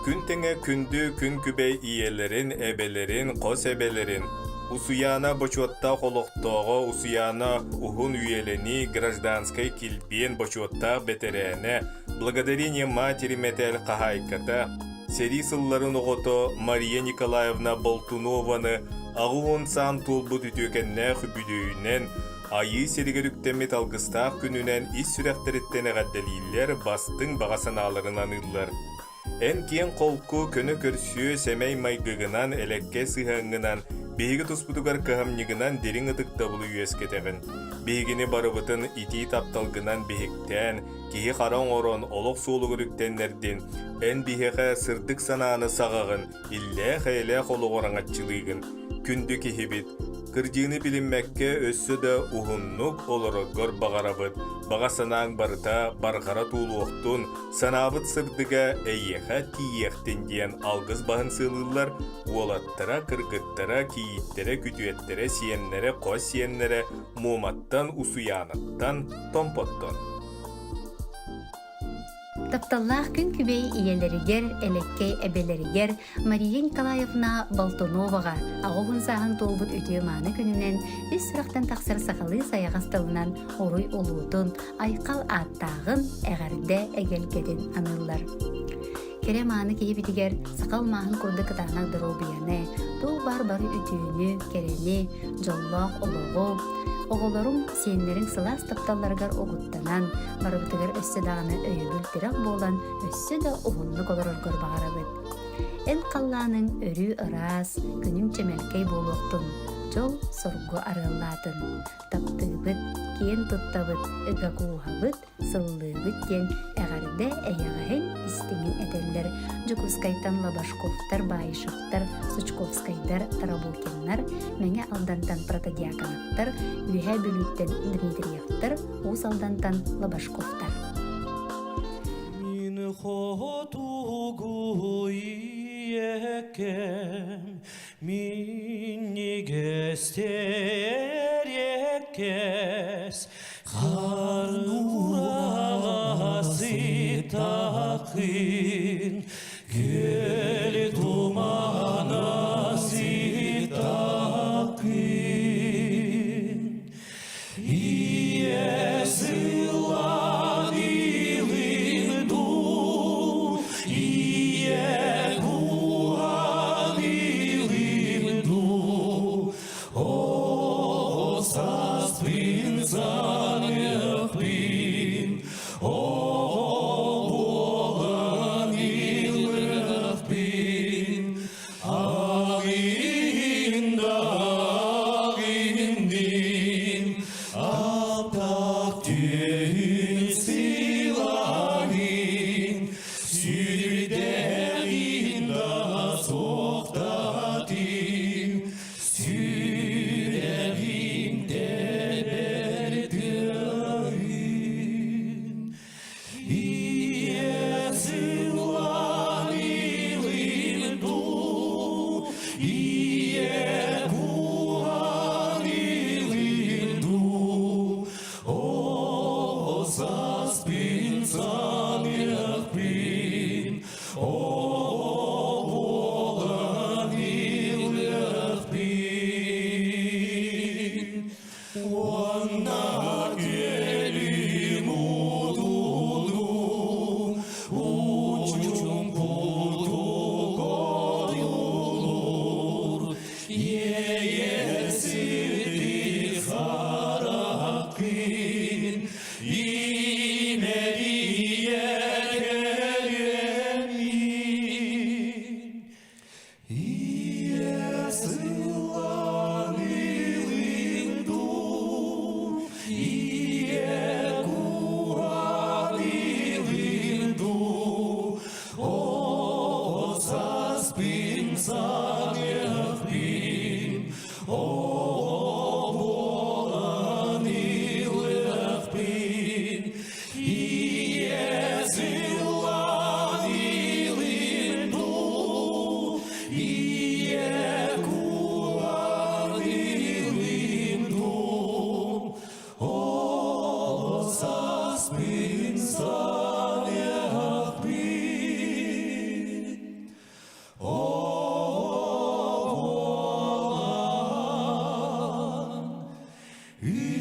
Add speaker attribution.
Speaker 1: Күн тэҥэ күндү күн күбэй ийэлэрин, эбэлэрин, хос эбэлэрин, Усуйаана бочуоттаах олохтооҕо Усуйаана уһун үйэлэнии гражданскай килбиэн бочуоттаах бэтэрээнэ, Благодарение матери мэтээл хаһаайката, сэрии сылларын оҕото Мария Николаевна Болтунованы 80 саан туолбут үтүөкэннээх үбүлүөйүнэн Айыы сиригэр үктэммит алгыстаах күнүнэн ис сүрэхтэриттэн эҕэрдэлииллэр, бастыҥ баҕа санааларын аныыллар. Эн киэҥ-холку, көнө-көрсүө, сэмэй майгыгынан, элэккэй сыһыаҥҥынан, биһиги туспутугар кыһамньыгынан дириҥ ытыктабылы үөскэтэҕин. Биһигини барыбытын итии тапталгынан биһиктээн, киһи-хара оҥорон олох суолугар үктэннэрдин, эн биһиэхэ сырдык санааны саҕаҕын, иллээх-эйэлээх олоҕу араҥаччылыыгын. Күндү киһибит, кырдьыыны билиммэккэ өссө да уһуннук олороргор баҕарабыт. Баҕа санааҥ барыта барҕара туолуохтун, санаабыт сырдыга эйиэхэ тиийиэхтин диэн алгыс баһын сыалыыллар уолаттара, кыргыттара, кийииттэрэ, күтүөттэрэ, сиэннэрэ, хос сиэннэрэ Муоматтан, Усуйаанаттан, Томпоттон.
Speaker 2: Тапталлаах күн күбэй ийэлэригэр, элэккэй эбэлэригэр Мария Николаевна Болтуноваҕа 80 сааһын туолбут үтүө-мааны күнүнэн ис сүрэхтэн тахсар сахалыы сайаҕас тылынан уруй улуутун, айхал ааттааҕын, эҕэрдэ эгэлгэтин аныыллар. Кэрэ мааны киһибитигэр саха алмааһын курдук кытаанах доруобуйаны, туох баар бары үтүөнү, кэрэни, дьоллоох олоҕу, оҕолоруҥ, сиэннэриҥ сылаас тапталларыгар угуттанан, барыбытыгар өссө даҕаны өйөбүл-тирэх буолан, өссө да уһуннук олороргор баҕарабыт. Эн халлааныҥ өрүү ыраас, күнүҥ чэмэлкэй буолуохтун, дьол-соргу арыаллаатын. Таптыыбыт, киэн туттабыт, ыга кууһабыт, сыллыыбыт диэн эҕэрдэ эйэҕэһин истиҥин этэллэр Дьокуускайтан Лобашковтар, Баишевтар, Сучковскайдар, Тарабукиннар, Мэҥэ Алдантан Протодьяконовтар, Үөһээ Бүлүүттэн Дмитриевтар, Уус Алдантан Лобашковтар.
Speaker 3: Мин хотугу ийэкэм, Минньигэстэр эккэс, Харнураҕа сытакын, Күөл тумана сытакын. Ийэ сылан илин дуу, ийэ куһан илин дуу, О, саспын саныахпын, о, буолан илыахпын, Агин да агиндин, Аптах түһүн сылагин, Сүрдэгин да суохтатин, Сүрэгин тэбэр тыаһын. Ийэ сыллан илин дуу, ийэ куһан илин дуу, о саспын саныахпын, о буолан илиэхпин. Уонна күөлүм утулуу, учуҥкутук ойуулуур, иэйэсити хараххын имэрийэ көрүөммүн. Ийэ сыллан илин дуу, ийэ куһан илин дуу, о саспын саныахпын, о буолан илыахпын, Ийэ сыллан илин дуу, ийэ куһан илин дуу, ол саспын саныахпын. Ү